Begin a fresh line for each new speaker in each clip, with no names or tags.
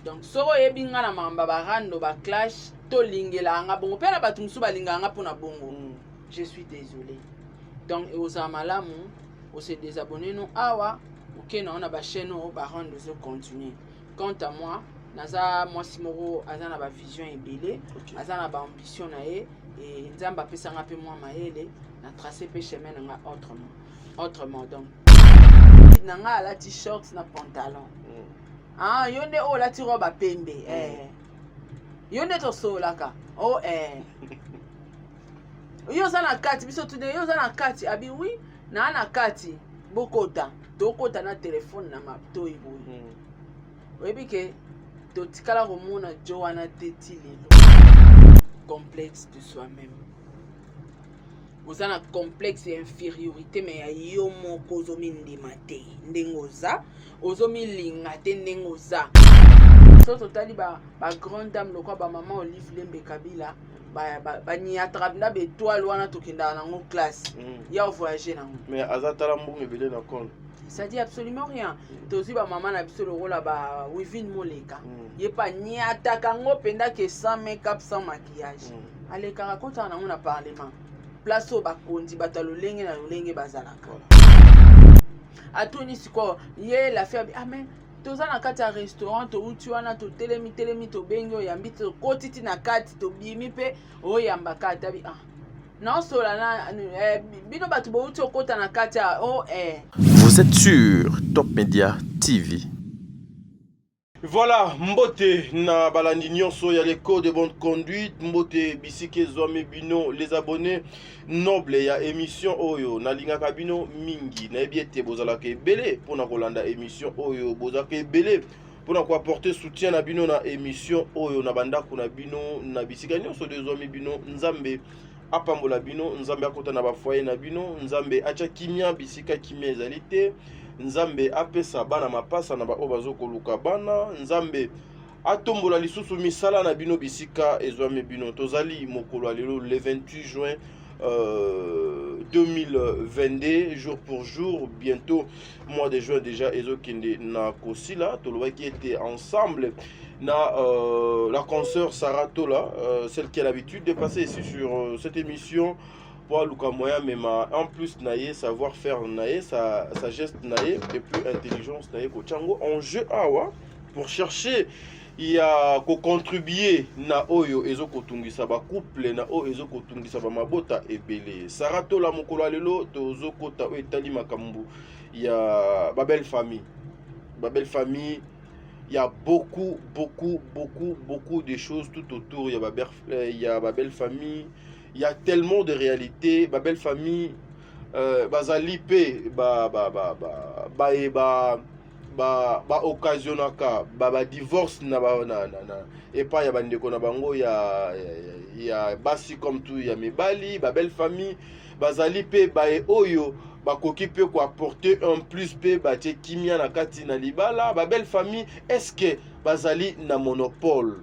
Donc soki oyebi nga na makambo ya barando, baclash, tolingelaka nga bongo mpe na bato mosusu balingaka nga mpona bongo. Je suis désolé. Donc ekozala malamu ose désabonner no awa, oke na yo na bachaîne oyo barando ezocontinue. Quant à moi, naza mwasi moko aza na bavision ebele, aza na baambition na ye e Nzambe apesanga mpe mwa mayele na trace mpe chemin na nga autrement. Donc na nga alati short na pantalon. Ah, yo nde oyo olati robe ya pembe, eh. Yo nde tosololaka o eh. Yo oza na kati, biso tune yo oza na kati. Abi wi, naa na kati, bokota, tokota na telefone na matoi boye. Oyebi ke totikala komona jo wana te ti lelo. Complexe de soi-même, oza na complexe ya infériorité, mais ya yo moko ozomindima te ndenge oza, ozomilinga te ndenge oza. So totali bagrande dame lokwa bamama Olive Lembe Kabila, baniataka na baétoile wana, tokendaka nango classe, ya voyage nango.
Mais aza tala mbongo ebele na compte.
Ça dit absolument rien. Tozwi bamama na biso lokola ba Wivine Moleka, ye mpe aniataka yango mpenza ke sans make-up, sans maquillage, alekaka, kotaka nango na parlement, place oyo bakonzi, bato ya lolenge na lolenge bazalaka. Atuni sikoyo ye lafi abi: "Amen, toza na kati ya restaurant, touti wana, totelemi telemi, tobengi, oyambi, tokoti ti na kati, tobimi mpe oyamba kati." Abi: "Ah, naosola na bino bato bouti okota na kati ya o eh."
Vous êtes sur Top Media TV.
Voilà, mbote na balandi nyonso ya l'école de bonne conduite, mbote bisika ezwami bino, les abonnés noble ya émission oyo. Nalingaka bino mingi, nayebi ete bozalaka ebele mpona kolanda émission oyo, bozalaka ebele mpona koapporter soutien na bino na émission oyo, na bandako na bino, na bisika nyonso ezwami bino. Nzambe apambola bino, Nzambe akota na bafoyer na bino, Nzambe atya kimia bisika kimia ezali te, Nzambe apesa bana mapasa na baoyo bazokoluka bana, Nzambe atombola lisusu misala na bino bisika ezwami bino. Tozali mokolo ya lelo, le 28 juin 2022, jour pour jour, bientôt mois de juin déjà ezokende na kosila. Tolobaki ete ensemble na la consoeur Sarah Tola, celle qui a l'habitude de passer ici sur cette émission po aluka moyen mema en plus na ye savoir faire na ye, sa geste na ye et puis intelligence na ye, kotia yango en jeu awa pour chercher ya kocontribue na oyo ezokotungisa bacouple, na oyo ezokotungisa bamabota ebele. Sara Tola, mokolo ya lelo tozokota oyo etali makambo ya babelle famille. Babelle famille, il y a beaucoup, beaucoup, beaucoup, beaucoup de choses tout autour. Il y a ma belle famille, il y a tellement de réalités. Ma belle famille, bazali pe ba ba ba ba ba e ba ba ba occasionnaka ba divorce na ba na epai ya bandeko na bango ya basi comme tout ya mibali. Ba belle famille bazali mpe baye oyo bakoki mpe koapporter un plus mpe batie kimia na kati na libala. Babelle famille, est ce que bazali na monopole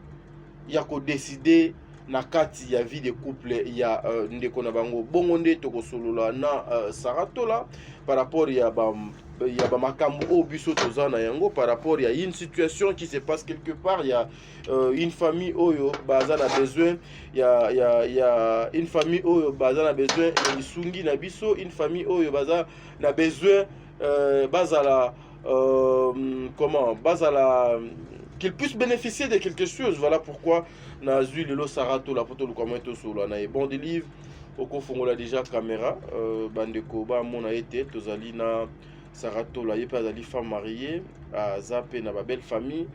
ya kodécider na kati ya vie de couple ya ndeko na bango? Bongo nde tokosolola na Sara Tola par rapport ya bamakambo oyo biso toza na yango, par rapport ya une situation qui se passe quelque part ya une famille oyo baza na besoin ya une famille oyo baza na besoin ya lisungi na biso, une famille oyo baza na besoin bazala comment bazala, qu'il puisse bénéficier de quelque chose. Voilà pourquoi nazwi lelo Sara Tola po toluka mwa tosolola na ye. Bon de livre, okofongola déjà caméra, bandeko bamona ye te. Tozali na Sara Tola, ye mpe azali femme mariée, aza mpe na babelle famille.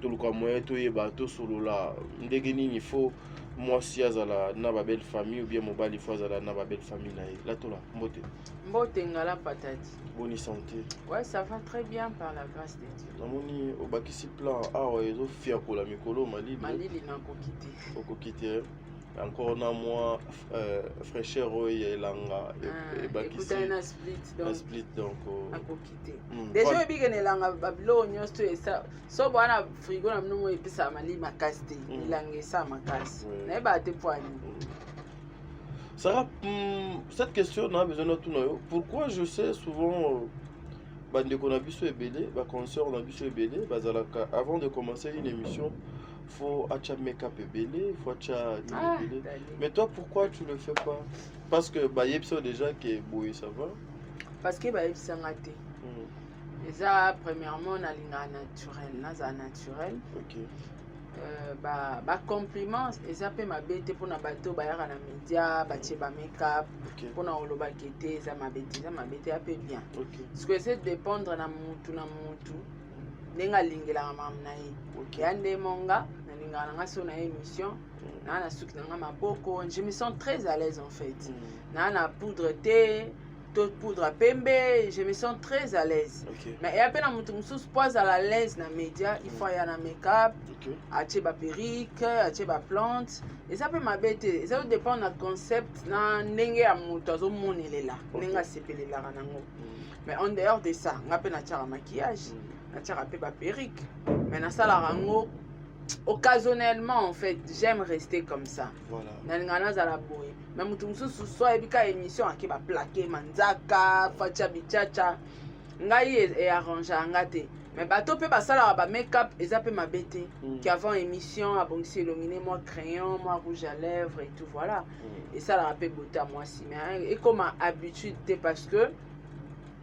Toluka moyen toyeba, tosolola ndenge nini faut mwasi azala na babelle famille ou bien mobali faut azala na babelle famille na ye. Latola, mbote.
Mbote, ngala patati.
Boni santé?
Ouais, ça va très bien par la grâce de Dieu.
Namoni obakisi plan awa, ezofiakola mikolo malili.
Malili, nakoki te.
Okoki te encore na mwa fraîcheur oyo ya elanga ebakisi.
Ekutani na split.
Na split, donc
nakoki te. Déjà oyebi ke na elanga babiloko nyonso esa so bwana frigo na bino mo epesaka malili makasi te. Elanga esala makasi, nayebaka te po ani.
Sarah, cette question n'a besoin de tout. Pourquoi je sais souvent Bandeko na biso ebele, baconsœur na biso ebele bazalaka, avant de commencer une émission, faut atya make-up ebele, faut atya nini
Ah,
ebele.
Dali.
Mais toi, pourquoi tu le fais pas? Parce que bayebi so déjà ke boye, ça va?
Parce que bayebisanga te. Eza premièrement, nalingaka naturel, nazala naturel. Bacompliment eza mpe mabe te mpona bato bayaka na média, batie bamakeup. Mpona kolobaki te eza mabe te, eza mabe te, ya mpe bien. Parce que eza dépendre na mutu na mutu, ndenge alingelaka makambo na ye. Ya nde monga nalingaka na nga so na ye émission, naa na suki na nga maboko, je me sens très à l'aise en fait. Naa na poudre te to poudre ya pembe, je me sens très à l'aise. Mais eya mpe na motu mosusu, mpo azala à l'aise na média, il faut aya na make-up, atie baperruque, atie baplante. Eza mpe mabe te, eza dépendre na concept na ndenge ya moto azomonelela, ndenge asepelelaka nango. Mais en dehors de ça, nga mpe natiaka maquillage, natiaka mpe baperruque, mais nasalaka yango occasionnellement. En fait, j'aime rester comme ça. Nalingaka nazala boye, mais motu mosusu so ayebi ka émission, ake baplaquer manzaka, fatia bichacha. Ngai earrangeaka nga te, mais bato mpe basalaka bamake-up, eza mpe mabe te. Qu'avant émission abongisi elongi ne, mwa crayon, mwa rouge à lèvres et tout, voilà. Esalaka mpe beauté ya mwasi, mais ekoma habitude te, parce que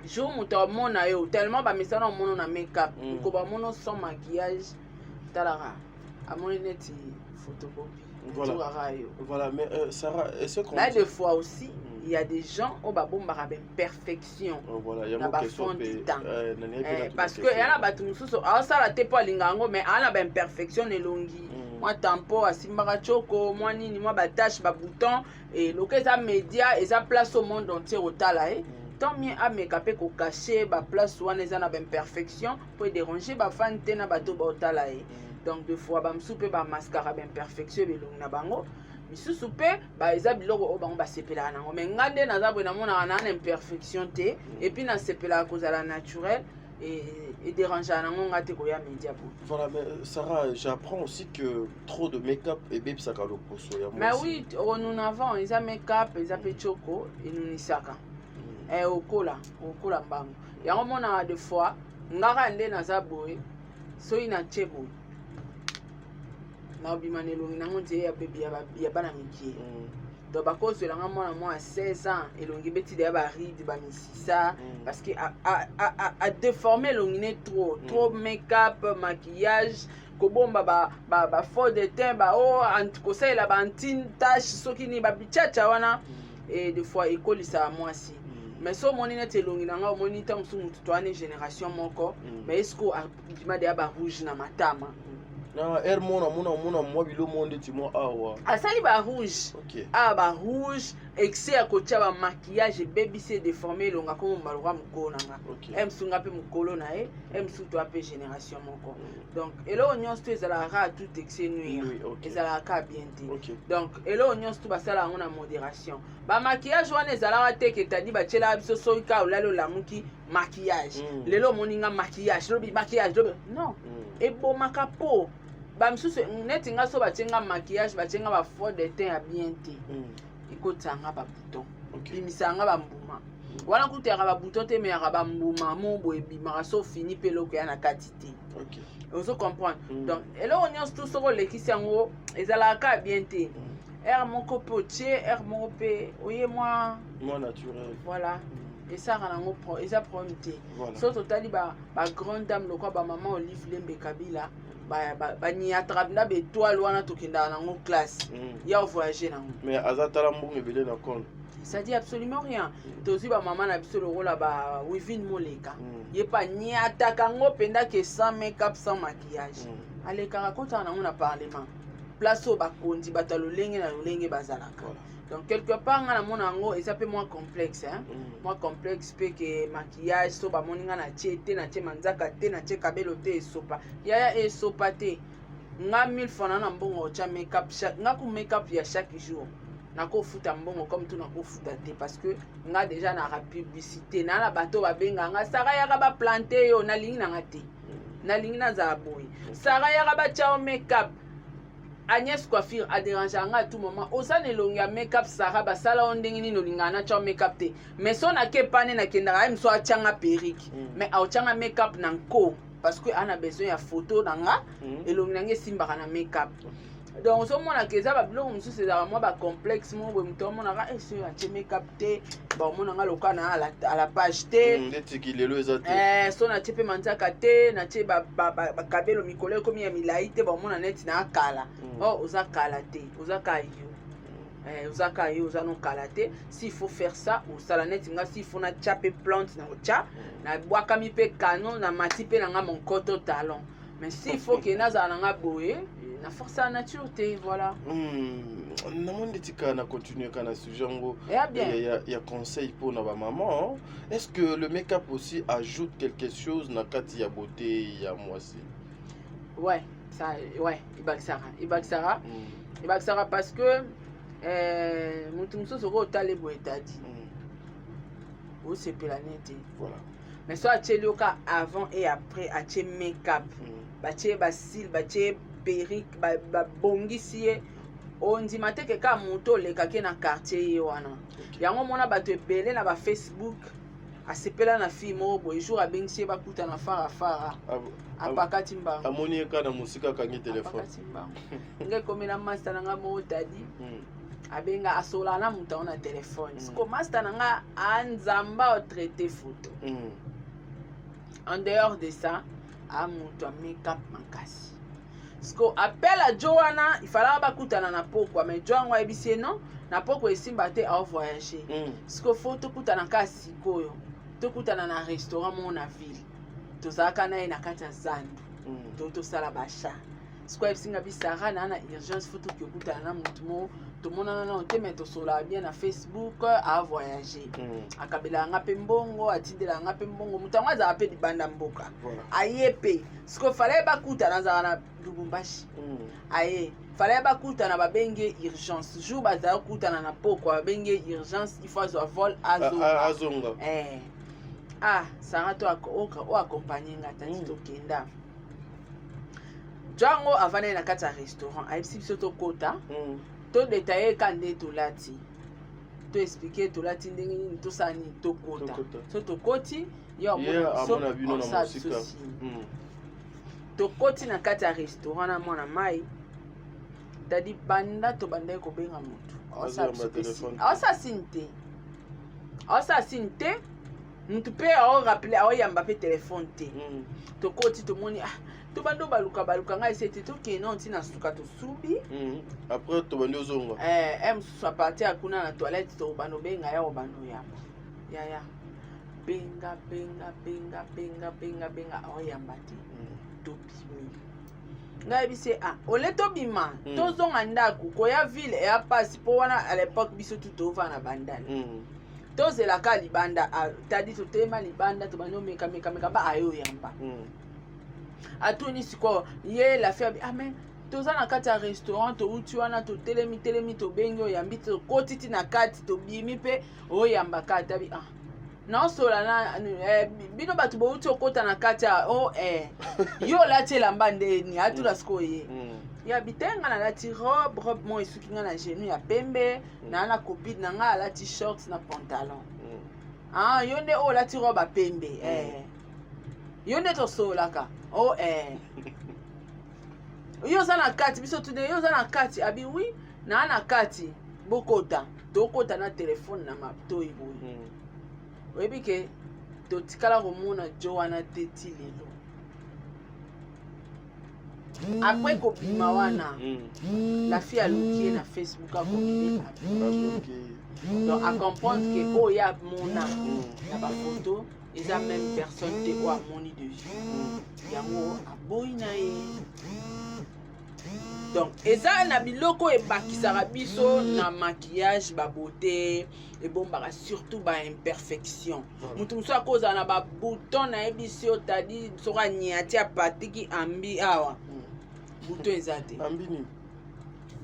jour moto amona yo, tellement bamesana omona na make-up, ko bamona sans maquillage, talaka amoni neti photocopie. Kaka yo.
Voilà, mais Sarah, est-ce qu'on
Là, des fois aussi, il y a des gens oyo babombaka baimperfection.
Oh, voilà,
na
yango question
bafond du
mpe
teint.
Nani yebi na
Parce que
question.
eya na bato mosusu aosala te mpo alinga yango, mais aa na baimperfection na elongi. Mwa tampo asimbaka tioko, mwa nini, mwa batache, babouton. Eloka eza média, eza place au monde entier otala ye. Tant mieux ameka mpe kocacher baplace wana eza na baimperfection, mpo edéranger bafani te na bato baotala ye. Donc des fois bamosusu mpe bamasquaka baimperfection ebelongi na bango. Misusu mpe eza biloko oyo bango basepelaka nango. Mais nga nde naza boye, namonaka naa na imperfection te, et puis nasepelaka kozala naturel, edérangeaka nango nga te koya média boye.
Voilà, mais Sarah, j'apprends aussi que trop de make-up ebebisaka loposo ya
Mais
mwasi.
oui, onuna avant eza make-up, eza mpe tioko enunisaka. Okola, okola mbango. Yango monaka des fois ngaka nde naza boye, soki natie boye, naobima na elongi nango nzeye ya bébé ya bana mikie. Donc bakozwelanga mwana mwa ya 16 ans, elongi ebeti deya barides, bamisisa, parce que adéforme elongi ne trop, trop make-up, maquillage, kobomba bafond de teint, bao kosalela baanti-tache, soki nini, babichacha wana. E des fois ekolisaka mwasi. Mais so omoni neti elongi na nga, omoni ntango mosusu motu towana génération moko, mais est-ce abima deya barouge na matama?
Na aire mona mona mona mwa bilo mo ndeti mwa awa.
Asali barouge. Awa barouge, excès ya kotia bamaquillage ebebisi, edéforme elonga, komo malokwa mokolo na nga. E mosu nga mpe mokolo na ye, e mosusu toya mpe génération moko. Donc eloko nyonso to ezalaka kaka, tout excès nuire. Ezalaka kaka bien te. Donc eloko nyonso to basala yango na modération. Bamaquillage wana ezalaka te ke tadi batielaka biso, soki kaka olali olamuki, maquillage. Lelo omoni nga maquillage, lobi maquillage, lobi non. Ebomaka po bamisusu neti nga, so batie nga maquillage, batie nga bafond de teint ya bien te, ekotisanga babouton, bimisaka nga bambuma wana. Kutu yaka babouton te, me yaka bambuma mo boye ebimaka so fini mpe eloko ya na kati te. Ozo comprendre? Donc eloko nyonso tu, soki olekisi yango, ezalaka kaka bien te. Aire moko mpe otie, aire moko mpe oye mwa
Mwa naturel.
Voilà, esalaka nango eza problème te. So totali bagrande dame lokwa bamama Olive Lembe Kabila, baniataka na baétoile wana, tokendaka nango classe, ya voyage nango.
Mais aza tala mbongo ebele na compte.
Ça dit absolument rien. Tozwi bamama na biso lokola ba Wivine Moleka, ye mpe aniataka yango mpenza ke sans make-up, sans maquillage, alekaka, kotaka nango na parlement, place oyo bakonzi, bato ya lolenge na lolenge bazalaka. Donc quelque part nga namona yango eza mpe mwa complexe, hein? Mwa complexe mpe ke maquillage, so bamoni nga natie te, natie manzaka te, natie kabelo te, esopa yaya, esopa te. Nga mille fois na mbongo otya make-up, nga ku make-up ya chaque jour nakofuta mbongo comme tu nakofuta te, parce que nga déjà naka publicité naa na bato babenga nga: "Sara, yaka baplante yo." Nalingi nanga te, nalingi nazala boye. "Sara, yaka batya yo make-up." Agnès Coiffure adérangea nga à tout moment. Oza na elongi ya make-up, Sara, basala yo ndenge nini? Olingaka natya make-up te, mais so nake pane, nakendaka ye moso atyanga perruque, mais aotyanga make-up na nko parce que ana besoin ya photo na nga. Elongi na nga esimbaka na make-up. Donc ozomonaka eza babiloko mosusu, ezalaka mwa bacomplexe moko boye. Moto amonaka ese atie make-up te, baomonanga loka na à la page te.
Ndetiki lelo eza te.
So natie mpe manzaka te, natie bakabelo mikolo ekomi ya milai te, baomona neti na akala. Oh, oza kala te, oza ka yo. Oza ka yo, oza no kala te. S'il faut faire ça, osala neti nga. S'il faut natya mpe plante na otya, nabwakami mpe kano, namati mpe na nga monkoto talon. Mais s'il faut ke nazala na nga boye, na force ya nature te, voilà.
Namoni ndeti kaka na continue kaka na sujet yango.
Eya bien.
Ya conseil mpona bamama, est-ce que le make-up aussi ajoute quelque chose na kati ya beauté ya mwasi?
Ouais, ça, ouais, ebakisaka, ebakisaka. Ebakisaka parce que motu mosusu okoki otala boye, etadi osepela nete. Mais so atieli yo ka avant et après, atie make-up, batie bacils, batie perruque, babongisi ye, ondima te ke ka moto olekaki na quartier ye wana. Yango omona bato ebele na bafacebook asepela na fille moko boye, jour abengisi ye bakutana farafara, apakati mbango.
Amoni ye kaka na mosika, akangi telefone.
Apakati mbango. Nga ekomi na master na nga moko, tadi abenga, asolaka na moto yango na telefone. Siko master na nga anzamba otraite photo. En dehors de ça, a moto ya make-up makasi. Siko appel ajo wana, ifalaka bakutana na pokwa, mais jo yango ayebisi ye non, na pokwa esimba te, aovoyage. Siko fo tokutana kaka sikoyo, tokutana na restaurant moko na ville. Tozalaka na ye na kati ya zandu. To tosala bacha. Sikoyo ayebisi nga bisara na na urgence, fo toki okutana na motu moko tomonana nano te, mais tosolaka bien na Facebook, avoyage. Akabelaka nga mpe mbongo, atindelaka nga mpe mbongo. Moto yango azalaka mpe libanda mboka. Aye mpe sikoyo, fallait bakutana, azalaka na Lubumbashi. Aye, fallait bakutana, babengi ye urgence. Jour bazala kokutana na pokwa, babengi ye urgence, il faut azwa vol, azonga.
Azonga.
Ah, Sara to o accompagne nga, tati. Tokenda jango, avandaki na kati ya restaurant, ayebisi biso tokota, todetaye ka nde tolati, toexplique tolati ndenge nini, tosala nini, tokota.
Tokota.
So tokoti, ye
ye
amona
amona bino na
osala biso
mosika.
signe. Tokoti na kati ya restaurant na mwana mai, tadi banda tobandaki kobenga motu, aosala biso mpe
Azoyamba
signe.
telefone.
Aosala signe te, aosala signe te. Motu mpe aorappeler, aoyamba mpe telefone te. Tokoti, tomoni, ah, tobandi obaluka baluka ngai ese te, tokende nao ntina suka, tosubi.
Après tobandi ozonga.
Mosusu apartir ya kuna na toilette, tobanda obenga ya, obanda oyamba yaya, benga, benga, benga, benga, benga, benga, aoyamba te. Tobimi, ngai yebisi ye, ah, ole tobima, tozonga ndako, koya ville eya mpasi, mpo wana à l'époque biso tu tovanda na Bandala. Tozelaka libanda. Ah, tadi totelema libanda, tobandi omekameka ba aye oyamba. Atuni sikoyo ye la fille abi: ah, mais toza na kati ya restaurant, touti wana, totelemi telemi, tobengi, oyambi, tokoti ti na kati, tobimi mpe oyamba kati. Abi: ah, naosola na bino bato bouti okota na kati ya o yo olati elamba ndeni? Atula sikoyo ye. Ya bi te, nga nalati robe, robe moko esuki nga na genou, ya pembe, naa na copine na nga alati short na pantalon. Ah, yo nde oyo olati robe ya pembe? Yo nde tosololaka o yo oza na kati, biso tude yo oza na kati. Abi: oui, naa na kati, bokota. Tokota na telefone na matoi boye. Oyebi ke totikala komona jo wana te ti lelo. Après kobima wana, la fille aluki ye na Facebook, akomi donc acomprendre ke oyo amona na bafoto eza même personne te oyo amoni de vue. Yango aboyi na ye. Donc eza na biloko oyo ebakisaka biso na maquillage, babeauté ebombaka surtout baimperfection. Moto mosusu akozala na babouton, nayebisi yo tadi, soki aniati apatiki ambi awa, bouton eza te.
Ambi nini?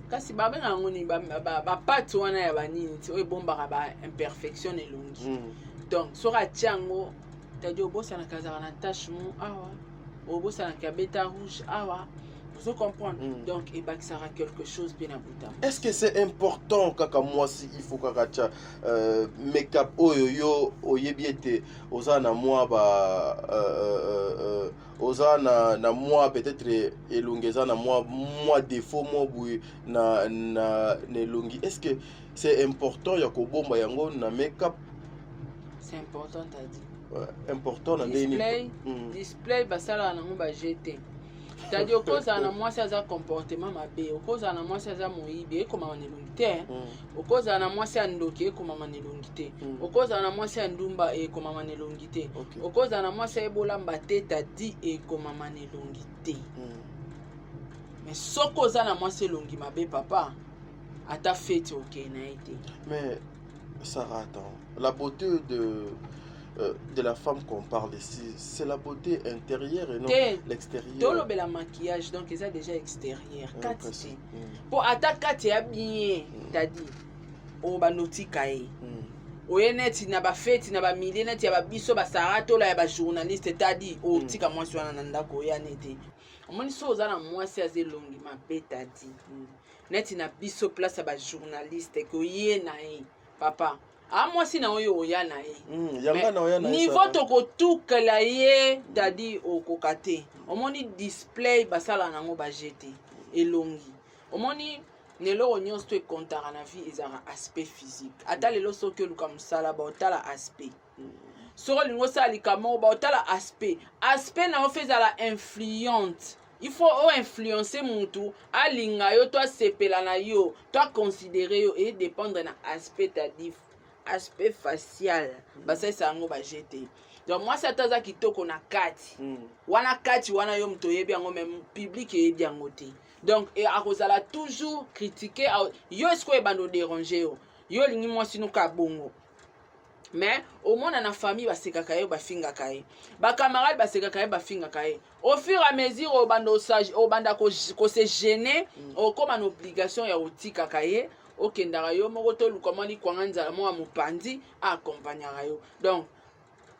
Kasi babenga yango nini, bapate wana ya banini ti oyo ebombaka baimperfection na elongi. Donc soki atia yango, tadi obosanaka azalaka na tache mo awa, obosanaka abeta rouge awa. Ozo comprendre? Donc ebakisaka quelque chose mpe na butama.
Est-ce que c'est important kaka mwasi il faut kaka tia make-up oyo yo oyebi ete oza na mwa ba oza na mwa peut-être elongi eza na mwa défaut mwa boye na elongi? Est-ce que c'est important ya kobomba yango na make-up?
C'est important, Tadi.
Ouais, important na ndenge nini?
Display. Display, basalaka nango baje te. Tadi, okozala na mwasi aza comportement mabe, okozala na mwasi aza moyibi, ekomama na elongi te. Okozala na mwasi ya ndoki, ekomama na elongi te. Okozala na mwasi ya ndumba, ekomama na elongi te. Okozala na mwasi ayebolamba te, Tadi, ekomama na elongi te. Mais soki oza na mwasi elongi mabe, papa, ata feti okei na ye te.
Mais Sarah, attends, la beauté de la femme qu'on parle ici, c'est la beauté intérieure et non
Te.
l'extérieur.
Tolobela maquillage, donc eza déjà extérieur. Kati
Kasi.
te. Mpo ata kati ya bien, Tadi, oyo banotika ye, oye neti na bafeti na bamilie neti ya babiso basara tola ya bajournaliste, Tadi, otika mwasi wana na ndako, oya nete omoni so oza na mwasi aza elongi mabe, Tadi, neti na biso place ya bajournaliste, ke oye na ye, papa, a mwasi na oyo oya na ye.
Yanga na oya na ye,
Niveau
Sarah.
Tokotukela ye, Tadi, okoka te. Omoni display, basala nango baje te. Elongi, omoni, na eloko nyonso to ekontaka na vie ezalaka aspect physique. Ata lelo soki oluka mosala, baotala aspect. Soki olingi osala likambo moko, baotala aspect. Aspect na yo fe ezala influente. Il faut oinfluence mutu alinga yo to asepela na yo to aconsidere yo, edépendre na aspect. Tadi, aspect facial, basalisa yango baje te. Donc mwasi ata aza kitoko na kati, wana kati wana yo moto oyebi yango, mais public eyebi yango te. Donc akozala toujours critiqué. Yo esikoyo ebanda odérange yo. Yo olingi mwasi noka bongo, mais omona na famille basekaka ye, bafingaka ye, bacamarade basekaka ye, bafingaka ye. Au fur et à mesure obanda obanda kose gêner, okóma na obligation ya kotikaka ye, okendaka yo moko, toluka mwa likwanga nzala moko ya mopanzi aakompagnaka yo. Donc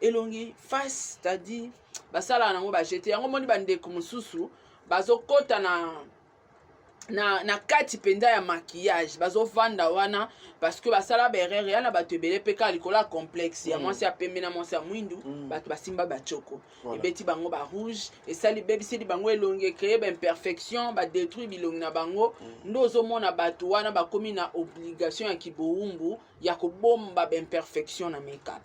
elongi, face, c'est-à-dire basalaka nango bajete yango. Omoni bandeko mosusu bazokɔta na kati mpenza ya maquillage, bazovanda wana parce que basala baerreur ya na bato ebele mpe kaka likolo ya complexe ya mwasi ya pembe na mwasi ya mwindu. Bato basimba batioko, ebeti bango barouge, esali bebiseli bango elongi, ecréer baimperfection, badétruire bilongi na bango. Nde ozomona bato wana bakomi na obligation ya kibowumbu ya kobomba baimperfection na make-up.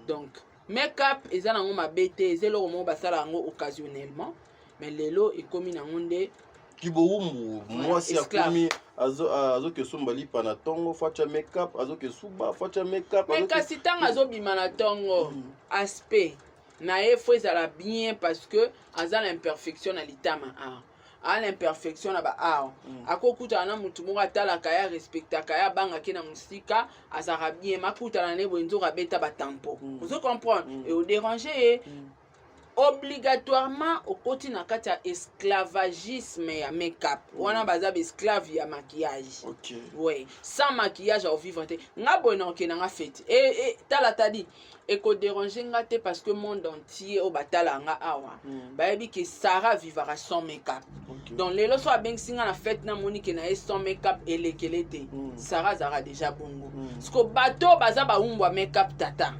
Donc make-up eza nango mabe te, eza eloko moko basala yango occasionnellement, mais lelo ekomi nango nde
Kibowumbu. Mwasi
Esclave.
akomi azoki esomba lipa na ntongo, faut atya make-up, azoki esuba, faut atya make-up.
Mais kasi ntango azobima na ntongo, aspect na ye faut ezala bien, parce que aza na imperfection na litama awa, aa na imperfection na baawa. Akokutana na motu moko atalaka ye, arespectaka ye, abangaki na mosika, azalaka bien, makutana ne boye, nzoka abeta batampo. Ozo comprendre? E odérange ye. Obligatoirement okoti na kati ya esclavagisme ya make-up wana. Baza baesclave ya maquillage. Ouais, sans maquillage aovivre te. Nga boye na okende nga feti tala, Tadi, ekodérange nga te, parce que monde entier oyo batala nga awa bayebi ke Sara vivaka sans make-up. Donc lelo so abengisi nga na fete, namoni ke na ye sans make-up, elekele te. Sara azalaka déjà bongo. Siko bato oyo baza bawumbu ya make-up, tata,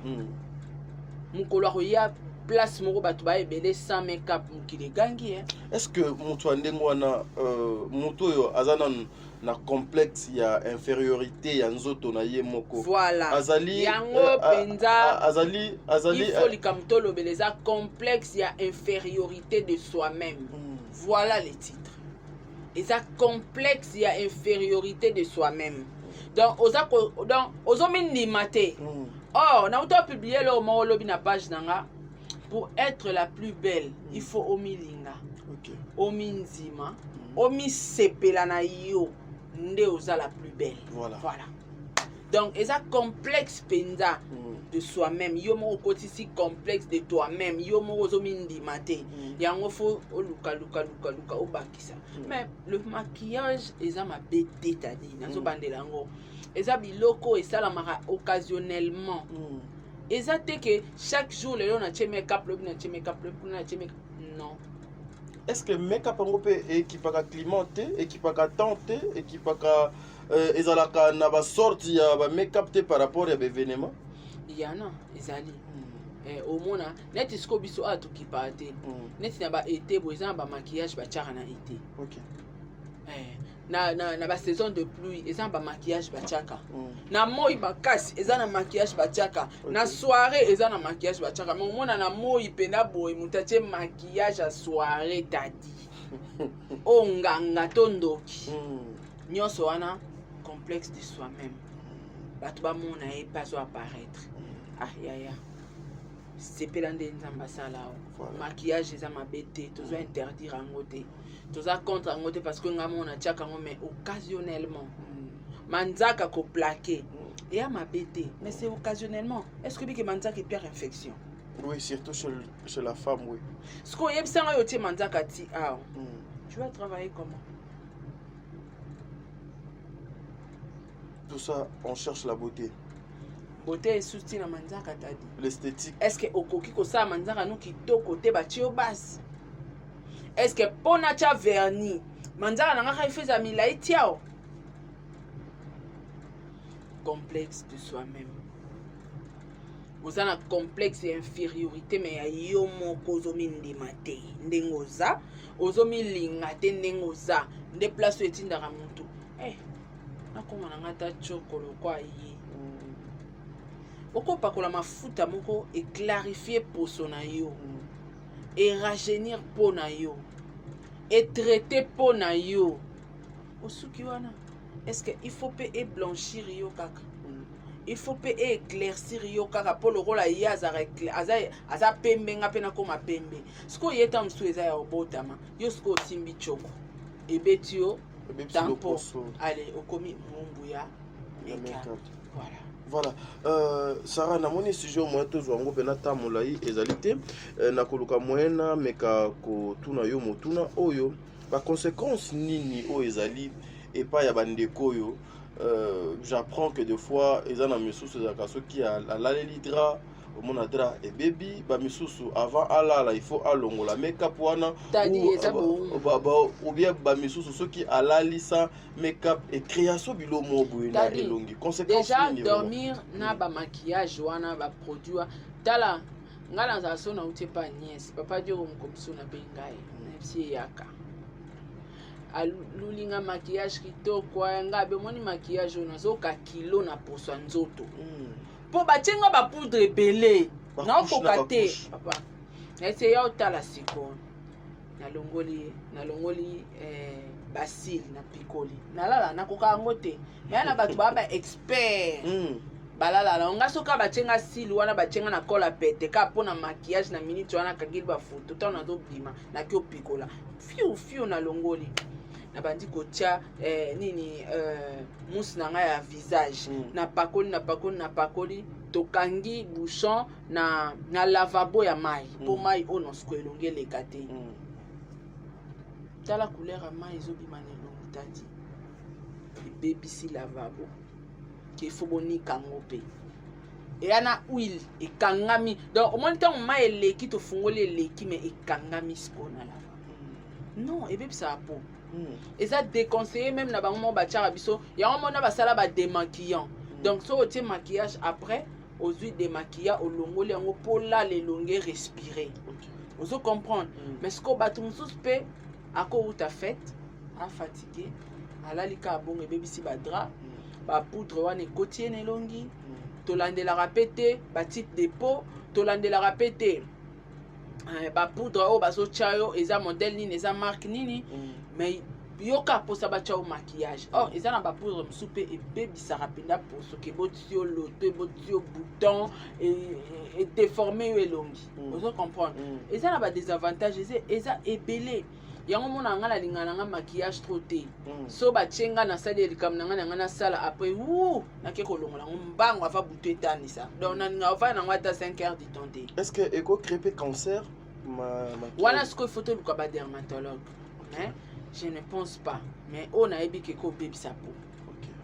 mokolo akoya place moko bato baebele sans make-up, mokili egangi e.
Est ce que moto ya ndenge wana, moto oyo aza nanu na complexe ya infériorité ya nzoto na ye moko,
voilà,
azali
yango mpenza.
Azali
Il faut likambo tolobela eza complexe ya infériorité de soi-même. Voilà le titre, eza complexe ya infériorité de soi-même. Donc oza donc ozomindima te. Or nauta opublie eloko moko olobi na page na nga: pour être la plus belle, il faut omilinga, omindima, omisepela na yo nde oza la plus belle. Voilà, donc eza complexe mpenza de soi-même. Yo moko okotisi complexe de toi-même, yo moko ozomindima te. Yango faut oluka luka luka luka obakisa. Mais le maquillage eza mabe te, Tadi, nazobandela yango. Eza biloko esalamaka occasionnellement. Eza te ke chaque jour, lelo natie make-up, lobi natie make-up, lobi kuna natie make-up, non.
Est ce que make-up yango mpe ekipaka climat te, ekipaka temps te, ekipaka ezalaka na basorte ya bamake-up te par rapport ya baévénement?
Yana ezali omona neti sikoyo biso awa tokipaka te. Neti na baete boye, eza na bamaquillage batiaka na ete. Na basaison de pluie, eza na bamaquillage batiaka. Na moi makasi, eza na maquillage batiaka. Na soirée, eza na maquillage batiaka. Mais omona na moi mpena boye, moto atie maquillage ya soirée, tadi oyo nganga to ndoki. Nyonso wana complexe de soi-même, bato bamona ye mpe azo apparaître. Ah yaya, sepela nde Nzambe asala o. Maquillage eza mabe te, toza interdire yango te, toza contre yango te, parce que ngai moko natiaka yango, mais occasionnellement. Manzaka koplaquer eya mabe te, mais c'est occasionnellement. Est ce que bike manzaka epiaka infection?
Oui, surtout chez la femme, oui.
Sikoyo oyebisanga oyo otie manzaka ti awa, tu vas travailler comment?
Tout ça, on cherche la beauté.
Beauté esuti na manzaka, tadi.
L'esthétique.
Est ce que okoki kosala manzaka no kitoko te, batie yo basi? Est ce que mpo natya vernis, manzaka na nga kaka ifo eza milai tiao? Complexe de soi-même, oza na complexe ya infériorité, mais ya yo moko ozomindima te ndenge oza, ozomilinga te ndenge oza. Nde place oyo etindaka motu nakóma na nga ta tioko lokwa ye. Okopakola mafuta moko eclarifie poso na yo, erajeunir mpo na yo, etraite mpo na yo. Osuki wana. Est ce que il faut mpe eblanchir yo kaka, il faut mpe éclaircir yo kaka mpo lokola ye azaka aza pembe, nga mpe nakóma pembe? Sikoyo ye ta mosusu eza ya obotama yo, sikoyo osimbi tioko, ebeti yo
Ebebisi
tampo.
Loposo.
Ale, okomi mumbu ya
ya
make-up.
Make-up.
Voilà.
Voilà, Sara, namoni sujet moyen tozwa yango mpena ta molai ezali te. Nakoluka moyen nameka kotuna yo motuna oyo: baconséquence nini oyo ezali epai ya bandeko oyo? J'apprends que des fois eza na misusu ezalaka soki alaleli drap, omona drap ebebi. Bamisusu avant alala, il faut alongola make-up wana.
Tadi eza bongo.
Ou bien bamisusu soki alalisa make-up, ecréation bilo moko boye na
Tadi,
elongi. Conséquence
déjà
nini vraiment?
Dormir na bamaquillage wana, baproduit wana, tala ngai nazala so nauti epa niese papa Diogo mokomiso, nabengi ngai, nayebisi eyaka alulinga maquillage kitoko. Aya ngai abe omoni maquillage oyo, nazoyoka kilo na poso ya nzoto mpo batie nga bapoudre ebele.
Bacouche
Naokoka
na
te.
bacouche.
Papa nayesi eya otala sikoyo, nalongoli basile na pikoli, nalala, nakoka yango te. Meya na bato baa baexpert. Balala na nga soki batie nga sili wana, batie nga na kola pete kaka mpo na maquillage na minute wana, akangeli bafoto. Ntango nazobima, naki opikola fiu fiu, nalongoli, nabandi kotia nini mousse na ngai ya visage. Napakoli, napakoli, napakoli, tokangi bouchon na lavabo ya mai mpo mai oyo nosiko elongi eleka te. Tala couleur ya mai ezobima na elongi, tadi ebebisi lavabo ke fo bonika yango mpe eya na huile ekangami. Donc omoni ntango mai eleki, tofungoli, eleki, mais ekangami sikoyo na lavabo. Non, ebebisaka po eza déconseillé même na bango moko batiaka biso yango. Mona basala badémaquillant. Donc soki otie maquillage, après ozwi démaquillant, olongoli yango mpo lala, elongi respirer. Ozo comprendre? Mais sikoyo bato mosusu mpe akouta fête, afatigue, alali kaka bongo, ebebisi badrap, bapoudre wana ekoti ye na elongi. Tolandelaka mpe te batype de peau, tolandelaka mpe te bapoudre oyo bazotya yo eza modèle nini, eza marque nini. Mais yoka mposa batya yo maquillage, or eza na bapoudre mosusu mpe ebebisaka mpenza poso, ke ebotisi yo loto, ebotisi yo bouton, edéforme yo elongi. Ozo comprendre? Eza na badésavantage, eza ebele. Yango mona nga nalinga na nga maquillage trop te. So batie nga, nasali likambo na ngai na ngai nasala, après wu nake kolongola yango mbango ava butu etanisa. Donc nalinga ovanda nango ata 5 heures du temps te.
Est ce que ekocrée mpe cancer maquillage?
Wana sikoyo faut toluka badermatologue, hein? Je ne pense pas, mais oyo nayebi ke kobebisa po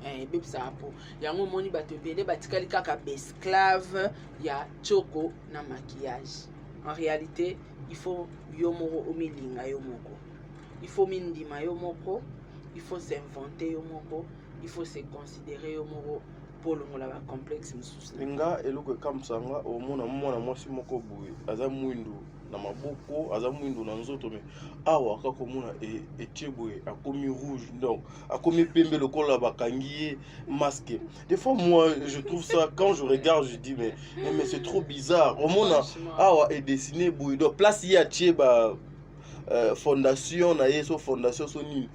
ebebisaka po yango omoni bato ebele batikali kaka baesclave ya tioko na maquillage. En réalité, il faut yo moko omilinga yo moko, il faut mindima yo moko, il faut s'inventer yo moko, il faut se considérer yo moko mpo olongola bacomplexe mosusu.
Nga, eloko ekamwisa nga, omona mwana mwasi moko boye aza mwindu na maboko, aza mwindu na nzoto, mais awa kaka omona etie boye, akomi rouge, donc akomi pembe lokola bakangi ye masque. Des fois, moi, je trouve ça, quand je regarde, je dis: Mais c'est trop bizarre." Omona awa edessine boye, donc place ye atie ba fondation na ye, so fondation so nini,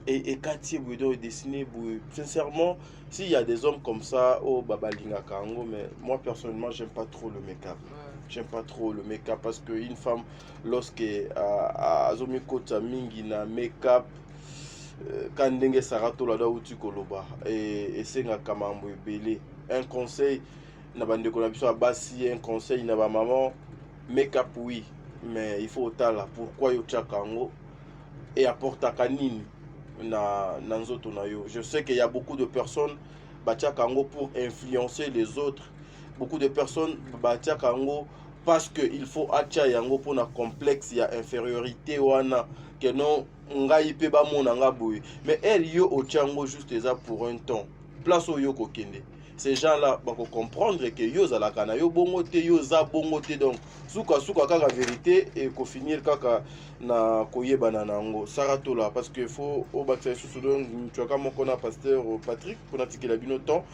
ekati ye boye, donc edessine boye. Sincèrement, s'il y a des hommes comme ça oyo balingaka yango, mais moi, personnellement, j'aime pas trop le make-up. J'aime pas trop le make-up parce que une femme, lorsque azomikota mingi na make-up, ka ndenge Sara Tolada auti koloba, esengaka mambo ebele. Un conseil na bandeko na biso ya basi, un conseil na bamama: make-up, oui, mais il faut otala pourquoi yo tiaka yango et apportaka nini na nzoto na yo. Je sais qu'il y a beaucoup de personnes batiaka yango pour influencer les autres, beaucoup de personnes batiaka yango parce que il faut atia yango mpona complexe ya infériorité wana, ke non, ngai mpe bamona nga boye. Mais ere yo otia yango juste, eza pour un temps. Place oyo kokende, ces gens là bakocomprendre ke yo ozalaka na yo bongo te, yo oza bongo te. Donc sukasuka kaka vérité ekofinir kaka na koyebana na yango. Sara Tola, parce que faut obakisa lisusu, donc twaka moko na pasteur Patrick mpona tikela bino temps.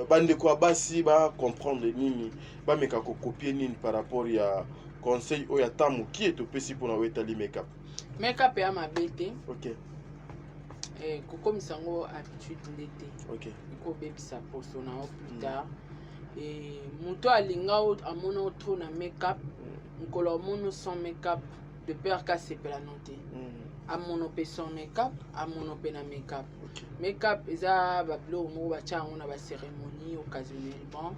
Bandeko ya basi bacomprendre nini, bameka kocopier nini par rapport ya conseil oyo ata mokie topesi mpona oyo etali makeup?
Makeup eya mabe te. Kokomisa yango habitude nde te. Ekobebisa poso na yo plus tard. Moto alinga amona o trop na makeup, mokolo amona sans makeup, de peur kasepela no te. Amono mpe sans makeup, amono mpe na makeup. Makeup eza babiloko moko batya yango na bacérémonie occasionnellement.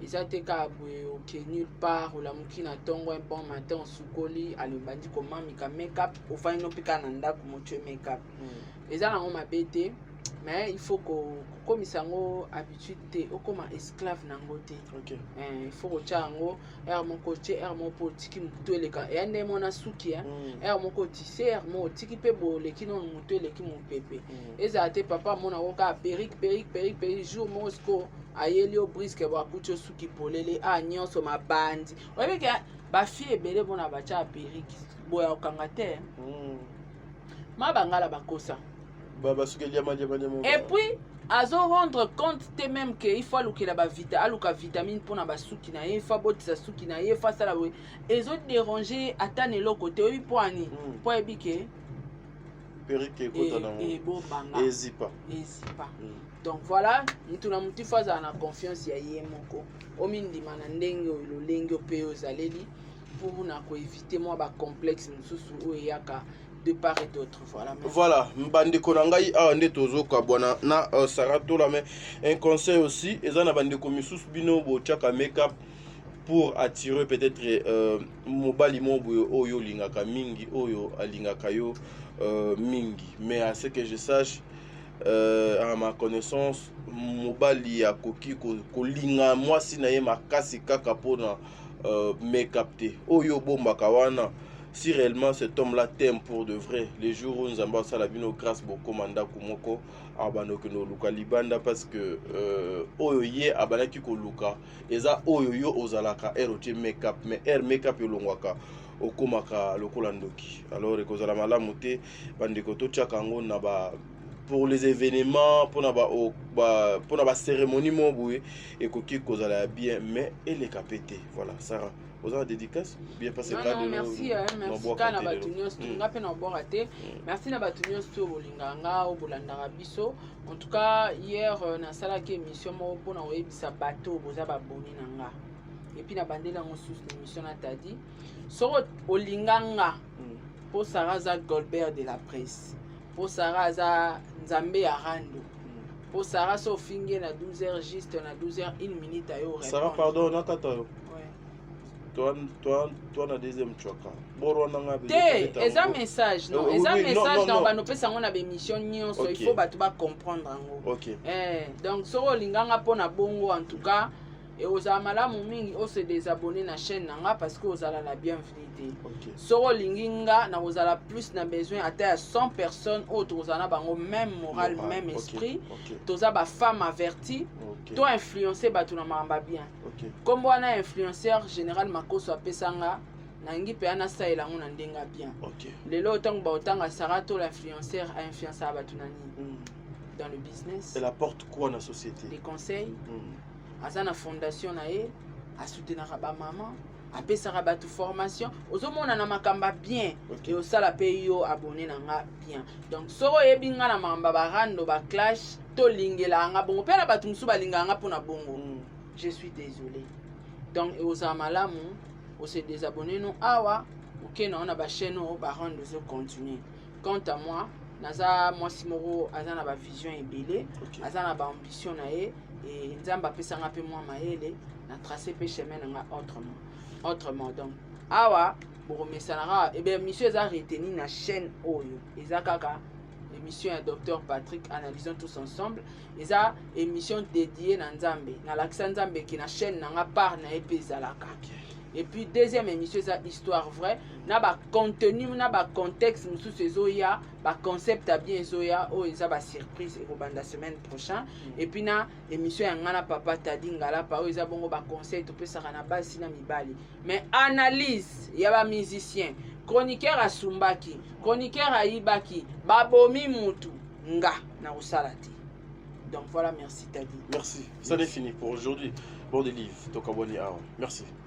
Eza te kaka boye oke nulle part, olamuki na ntongo, un bon matin, osukoli, ale, obandi komamika makeup, ofandi no mpe kaka na ndako, motie makeup. Eza nango mabe te, mais il faut kokomisa yango habitude te, okóma esclave nango te. Il faut kotia yango heure moko, otie heure moko mpo otiki motu eleka, eya nde mona suki, heure moko otise, heure moko otiki mpe boleki nano, motu eleki mopepe. Ezala te papa amona ngo kaka perruque, perruque, perruque, perruque. Jour moko siko ayeli yo brusque bo, akuti yo suki polele, a nyonso mabandi. Oyebi ke bafille ebele mpona batya ya perruque boya okanga te. Ma bangala bakosa.
Basuki eliama liama liama.
Et puis azo rendre compte te même ke il faut alukela bavita, aluka vitamine mpona basuki na ye, il faut abotisa suki na ye, il faut asala boye. Ezodérange ata na eloko te. Oyebi mpo ani? Mpo ayebi ke
perruque ekota nango.
Ebobanga.
Ezipa.
Ezipa. Donc voilà, mutu na mutu faut azala na confiance ya ye moko, omindima na ndenge oyo lolenge mpe ozaleli, pour na koéviter mwa bacomplexe mosusu oyo eyaka de part et d'autre. Voilà, merci.
Voilà, bandeko na ngai, awa nde tozokabwana na Sara Tola. Mais un conseil aussi eza na bandeko misusu, bino botiaka makeup pour attirer peut-être mobali mo boye oyo olingaka mingi, oyo alingaka yo mingi. Mais à ce que je sache, à ma connaissance, mobali akoki kolinga mwasi na ye makasi kaka mpona make-up te oyo obombaka wana. Si réellement cet homme là t'aime pour de vrai, les jours où Nzambe asala bino grâce, bokóma ndako moko, abanda okende koluka libanda, parce que oyo ye abandaki koluka eza oyo yo ozalaka ere otie make-up. Mais ere make-up elongwaka, okomaka lokola ndoki. Alors ekozala malamu te. Bandeko, totiaka yango na ba pour les événements, mpona ba mpona bacérémonie moko boye, ekoki kozala ya bien, mais eleka pe te. Voilà. Sarah, oza na dédicace bien passé?
Non, non, merci, hein, merci kaka na bato nyonso. Nga mpe na obwaka te. Merci na bato nyonso oyo bolingaka nga, oyo bolandaka biso. En tout cas, hier nasalaki émission moko mpona koyebisa bato oyo boza baboni na nga, et puis nabandeli yango susu na émission na tadi. Soko olinga nga mpo Sara aza Golbert de la presse, mpo Sara aza Nzambe ya rando, mpo Sara so ofingi ye na 12 heures juste, na 12 heures 1 minute ayo.
Sara, pardon, nakata yo. Toi, toi, toi na deuxième chwaka boro wana nga.
Te, eza message, non, eza message na bando opesa yango na bémission nyonso. Il faut bato bacomprendre yango. Donc soki olinganga mpo na bongo, en tout cas, Ekozala malamu mingi ose désabonner na chaîne na nga, parce que ozala na bienvenu te. Soki olingi nga, nakozala plus na besoin ata ya 100 personnes oyo tokozala na bango même moral, même esprit. Toza bafemme averti, to influence bato na makambo ya bien. Nkombo wana influenceur général Makoso apesanga, nangi mpe nasalela yango na ndenge ya bien. Lelo ntango baotanga Sara to l'influenceur, ainfluençaka bato na nini? Dans le business.
Elle apporte quoi na société?
Des conseils. Aza na fondation na ye, asoutenaka bamama, apesaka bato formation. Ozomona na makambo ya bien. Eosala mpe yo abonné na nga bien. Donc soki oyebi nga na makambo ya barando, baclash, tolingelaka nga bongo mpe na bato mosusu balingaka nga mpona bongo. Je suis désolé. Donc ekozala malamu ose désabonner no awa, oke na yo na bachaîne oyo barando ezocontinue. Quant à moi, naza mwasi moko aza na bavision ebele, aza na baambition na ye. E Nzambe apesanga mpe mwa mayele na trace mpe chemin na nga autrement. Donc awa bokomesana kaka. Ebe émission eza reteni na chaîne oyo, eza kaka émission ya Docteur Patrick, Analysons tous ensemble. Eza émission dédiée na Nzambe. Nalakisa Nzambe ke na chaîne na nga, part na ye mpe ezalaka. Et puis deuxième émission eza Histoire vraie, na bacontenu na bacontexte mosusu ezoya, baconcept ya bien ezoya. Oyo eza basurprise, ekobanda semaine prochain. Et puis na émission ya nga na papa Tadi Ngalapa, oyo eza bongo baconseil topesaka na basi na mibali. Mais analyse ya bamusicien, chroniqueur asumbaki, chroniqueur ayibaki, babomi mutu, nga na kosala te. Donc voilà, merci Tadi.
Merci. Ça n'est fini pour aujourd'hui. Bon des livres. Tokabwani awa. Merci.